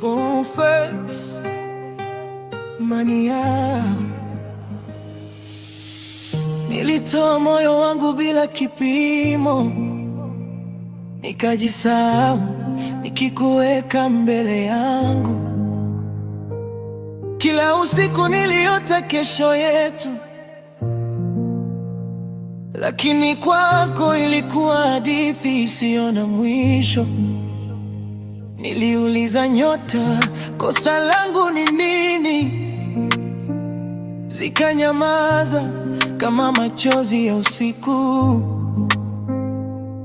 Bonface Mania. Nilitoa moyo wangu bila kipimo, nikajisahau nikikuweka mbele yangu. Kila usiku niliota kesho yetu, lakini kwako ilikuwa hadithi isiyo na mwisho. Niliuliza nyota, kosa langu ni nini? Zikanyamaza kama machozi ya usiku.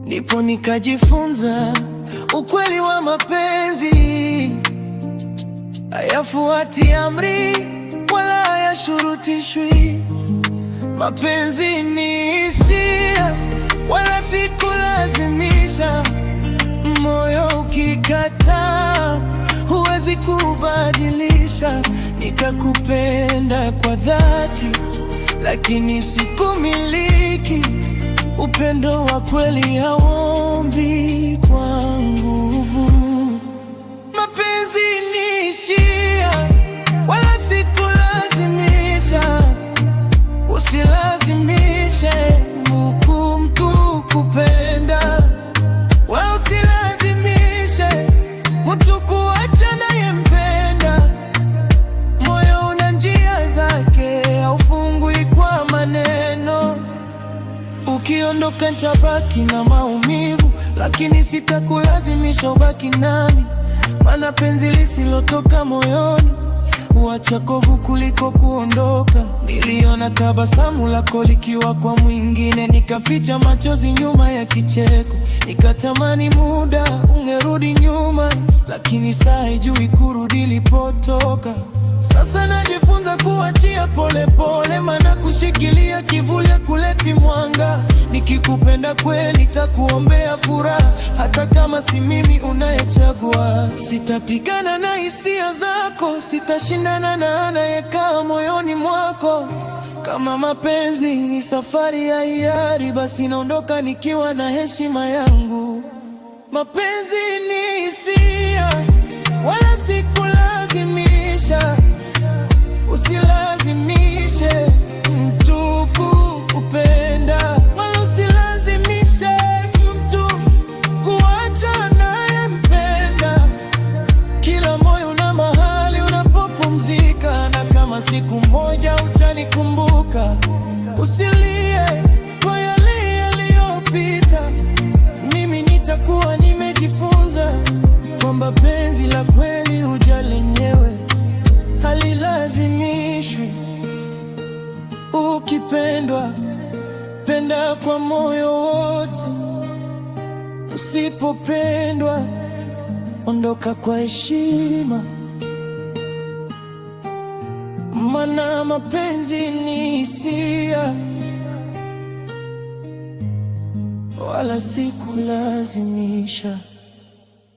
Ndipo nikajifunza ukweli wa mapenzi, hayafuati amri wala hayashurutishwi. Mapenzi ni hisia, wala si kulazimisha. Moyo ukikataa, huwezi kubadilisha. Nikakupenda kwa dhati, lakini sikumiliki. Upendo wa kweli hauombi kwa nguvu. Mapenzi ni hisia, wala si kulazimisha. Usilazimishe huku mtu kupenda, wala usilazimishe mtu kuacha anayempenda. Moyo una njia zake, haufungwi kwa maneno. Ukiondoka nitabaki na maumivu, lakini sitakulazimisha ubaki nami, maana penzi lisilotoka moyoni huacha kovu kuliko kuondoka. Niliona tabasamu lako likiwa kwa mwingine, nikaficha machozi nyuma ya kicheko, nikatamani muda ungerudi nyuma, lakini saa haijui kurudi ilipotoka. Sasa najifunza kuachia polepole, maana kushikilia kivuli hakuleti mwanga. Nikikupenda kweli nitakuombea furaha, hata kama si mimi unayechagua. Sitapigana na hisia zako, sitashindana na anayekaa moyoni mwako. Kama mapenzi ni safari ya hiari, basi naondoka nikiwa na heshima yangu. Mapenzi ni hisia, wala sikulazimisha. Usilazimishe mtu kukupenda, wala usilazimishe mtu kuacha anayempenda. Kila moyo una mahali unapopumzika, na kama siku moja utanikumbuka, usilie kwa yale yaliyopita. Mimi nitakuwa nimejifunza kwamba penzi la kweli huja lenyewe, halilazimishwi. Ukipendwa, penda kwa moyo wote. Usipopendwa, ondoka kwa heshima, maana mapenzi ni hisia, wala si kulazimisha.